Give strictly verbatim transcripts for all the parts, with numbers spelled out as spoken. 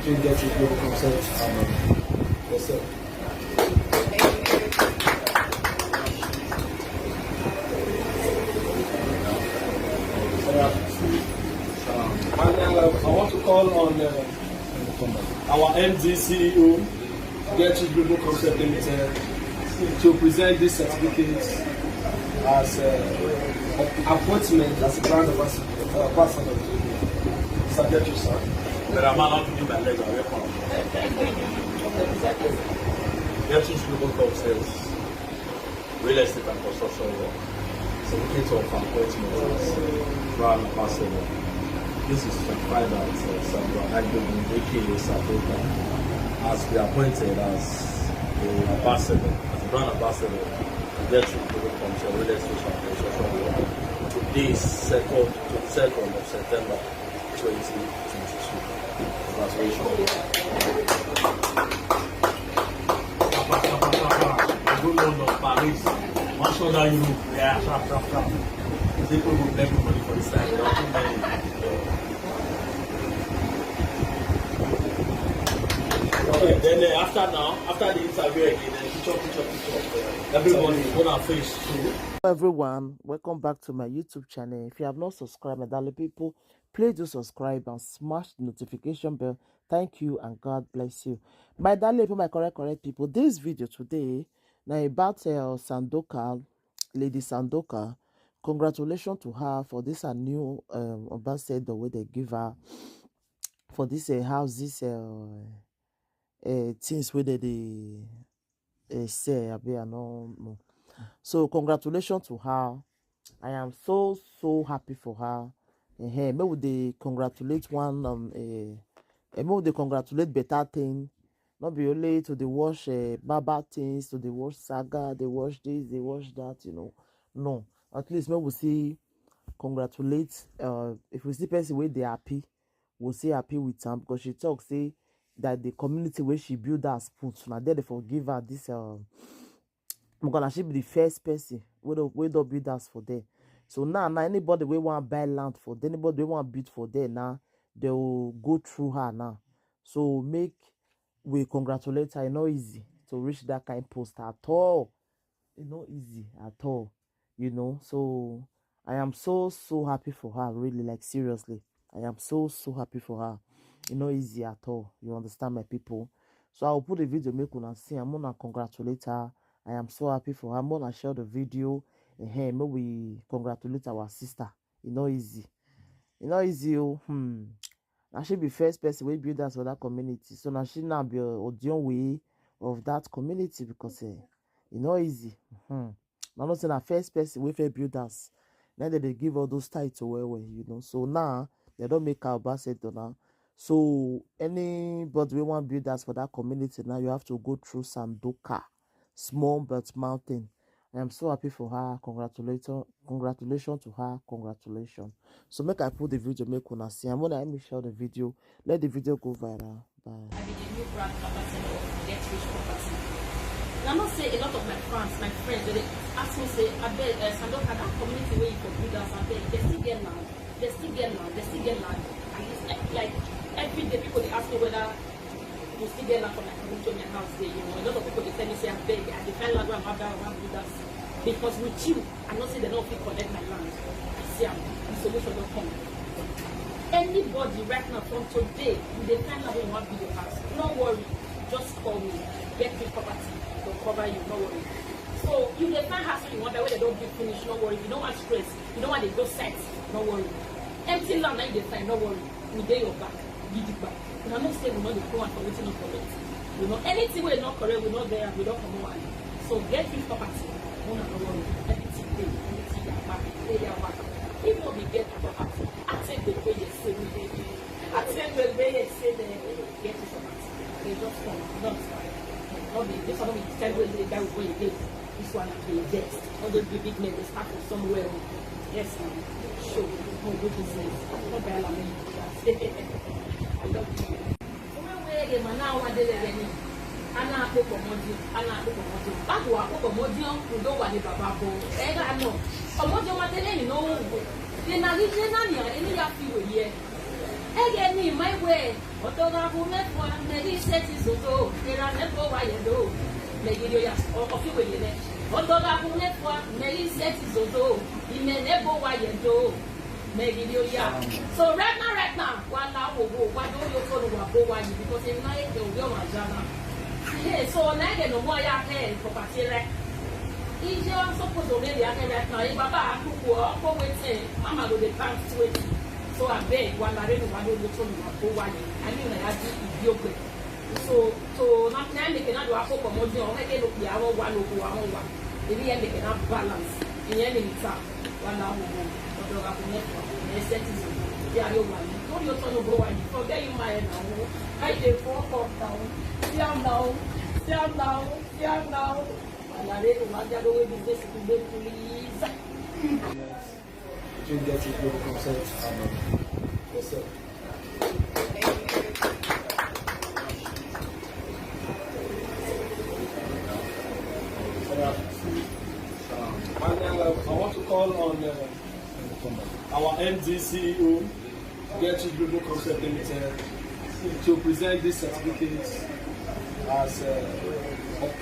Get your global consent. Yes, sir. And, uh, I want to call on, uh, our M D C E O, Get Rich Global Concept Limited, to present this certificate as, uh, appointment as a brand ambassador, uh, ambassador. Sir, get you, sir. But I'm allowed to do my leg, I welcome. Get Rich Global Concepts, real estate and construction work. Certificate of appointment as brand ambassador. This is certified that, uh, Sandra Agbebu, A K A Sadoka, has been appointed as the ambassador, as a brand ambassador to Get Rich Global Concepts, real estate and construction work. Today is second, twenty-second of September, twenty twenty-two. Congratulations. Papa, papa, papa. I go London, Paris. One shot down you. Yeah, sharp, sharp, sharp. Say people go beg money for this side. They don't put money. Okay, then, uh, after now, after the interview again, then picture, picture, picture. Everybody, go and face too. Everyone, welcome back to my YouTube channel. If you have not subscribed, my darling people, please do subscribe and smash the notification bell. Thank you and God bless you. My darling people, my correct, correct people, this video today now about, uh, Sandoka, Lady Sandoka. Congratulations to her for this, a new, um, ambassador wey they give her for this, uh, house, this, uh, uh, things wey they dey, uh, sell, abi, I no know. So congratulations to her. I am so, so happy for her. Ehen, make we dey congratulate one, um, uh, uh, make we dey congratulate better thing. Not be only to dey watch, uh, bad bad things, to dey watch saga, dey watch this, dey watch that, you know. No, at least make we see congratulate. Uh, if we see person wey dey happy, we say happy with am, because she talk say that the community wey she build as put, na there they for give her this, um, because na she be the first person wey don, wey don build house for there. So now, now anybody wey wan buy land for there, anybody wey wan build for there now, they will go through her now. So make we congratulate her. E no easy to reach that kind post at all. E no easy at all, you know. So I am so, so happy for her, really, like, seriously. I am so, so happy for her. E no easy at all. You understand, my people? So I will put the video, make una see am, una congratulate her. I am so happy for her. Una share the video. Ehen, make we congratulate our sister. E no easy. E no easy, oh. Hmm. Na she be first person wey build house for that community. So na she now be, uh, Odion way of that community, because, eh, e no easy. Hmm. Na no say na first person wey fit build house. Now they dey give all those title well, well, you know. So now they don't make her ambassador now. So anybody wey wan build house for that community now, you have to go through Sandoka, small but mountain. I am so happy for her. Congratulations, congratulations to her. Congratulations. So make I put the video, make una see. And when I make share the video, let the video go viral. Bye. I be the new brand ambassador of Get Rich Property. And I know say a lot of my fans, my friends, they ask me say, "Abeg, uh, Sandoka, that community where you for build house, abeg, they still get land, they still get land, they still get land." And it's, eh, like, every day people they ask me whether you still get land for my community or my house there, you know. A lot of people they tell me say, "Abeg, I dey find land where I wan buy, I wan build house." Because with you, I know say they don't fit collect my land. I see am, the solution don't come. Anybody right now from today, you dey find land where you wan build your house, no worry. Just call me. Get Rich Property, they'll cover you, no worry. So you dey find house wey you wan buy, where they don't build finish, no worry. You don't want stress, you don't want to go set, no worry. Empty land, now you dey find, no worry. We dey your back, gidigba. Una know say we no dey come out for wetin no correct. You know, anything wey no correct, we no dey am, we don comot am. So Get Rich Property, una no worry. Everything dey, everything yapa, dey yapa. If no be Get Rich Property, I take the way you say we dey. I take the way you say they Get Rich Property. They just come, you know, no be, this one no be the kind wey dey die with wey dey. This one na the best. All those big, big men, they start from somewhere. Yes, ma'am. Show. No, do business. No buy la money. I love you. Owó ewé èdè màá náà wá délé rẹ ni. A náà kó pọ̀ mọ́ di, a náà kó pọ̀ mọ́ di. Báwo wá kó pọ̀ mọ́ di ọ́n? Kò ló wà ní bàbá bọ̀. Ẹ rà náà. Ọmọdé ọmọ tẹ́lẹ̀ yìí náà wò. Lè nà rí, lè nà nìyà, ẹni yà fi wèyí ẹ. Ege ni my way. Otoga ku me fwa, me di seti zozo. Kera me bo wa ye do. Me gi yo ya, o, o fi we ye ne. Otoga ku me fwa, me di seti zozo. Ime ne bo wa ye do. Me gi yo ya. So right now, right now, wa la wo wo, wa do yo to no wa bo wa yi, because if na e ke o yo wa jana. Hey, so na e ke no mo ya ke ko pa ti re. Ije o suppose o me ya ke right now. E baba ku ku o ko wetin. Mama go dey count wetin. So abeg, wa la re no wa do yo to no wa bo wa yi. I mean, na ya di ibi ogbe. So, so na, na make na do akoko mo di o, make no pe awon wa no ko awon wa. Ebi e make na balance. Iyen ni ta. Wa la wo wo. Odo ga ko mo ko. E set is. Ya yo wa ni. Ko yo to no bo wa ni. Forget you my now. I dey fuck up now. See am now. See am now. See am now. Wa la re no wa ja do we business today, please. Between Getty Global Consult and, um, yourself. And, uh, I want to call on, uh, our M D, C E O, Getty Global Concept Limited, to present this certificate as, uh,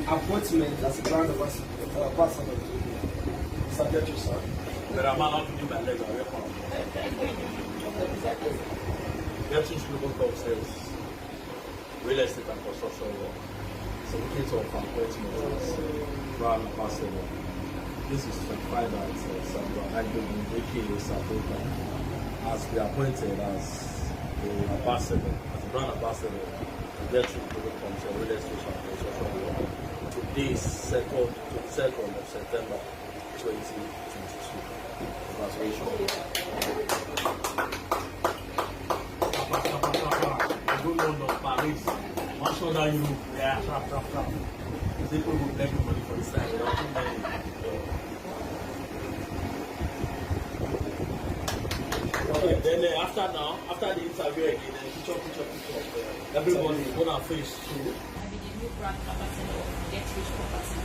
appointment as a brand ambassador, uh, ambassador to India. Mister Getty, sir. But I'm not doing my leg, I welcome. Getty Global Concept, real estate and construction work. Certificate of appointment as brand ambassador. This is certified that, uh, Sandra Agbogun, A K A Sabota, has been appointed as the ambassador, as the brand ambassador to Getty Global Concept, real estate and construction work. Today is second, twenty-second of September, twenty twenty-two. Congratulations. Papa, papa, papa. I go London, Paris. One shot that you. Yeah, sharp, sharp, sharp. Say people go beg you money for this side. Okay, then, uh, after now, after the interview again, then picture, picture, picture. Everybody, go and face. I be the new brand ambassador of Get Rich Property.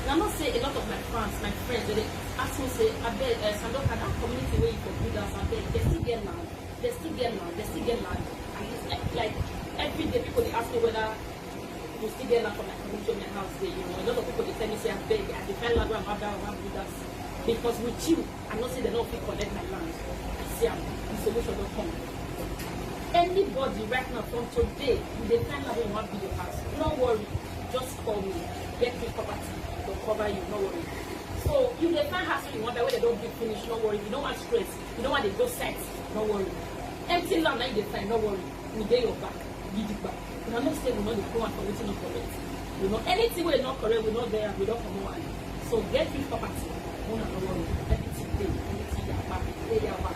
And I know say a lot of my fans, my friends, they ask me say, "Abeg, uh, Sandoka, that community where you for build house, abeg, they still get land, they still get land, they still get land." And it's like, like every day people they ask me whether you still get land for my community or my house there. You know, a lot of people they tell me say, "Abeg, I dey find land where I'm build house." Because with you, I know say they don't fit collect my land. I see am. The solution don't come. Anybody right now from today, you dey find out when you want build your house. No worry. Just call me. Get Rich Property. They'll cover you. No worry. So you dey find house when you want buy, where they don't build finish. No worry. You don't want stress. You don't want to go set. No worry. Empty land now you dey find. No worry. We dey your back. Gidigba. Una know say we no dey go am for wetin no correct. You know, anything wey no correct, we no dey am, we don comot am. So Get Rich Property, una no worry. Everything dey, everything yapa, dey yapa.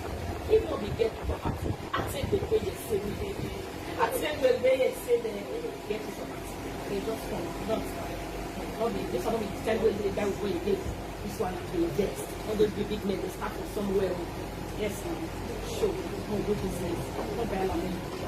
If no be Get Rich Property, I take the way you say me. I take the way you say me. Get Rich Property. They just come. You don't understand. No be, this one no be the kind wey dey die wey dey. This one na the best. All those big, big men, they start from somewhere. Yes, ma'am. Show. No, do business. No buy land.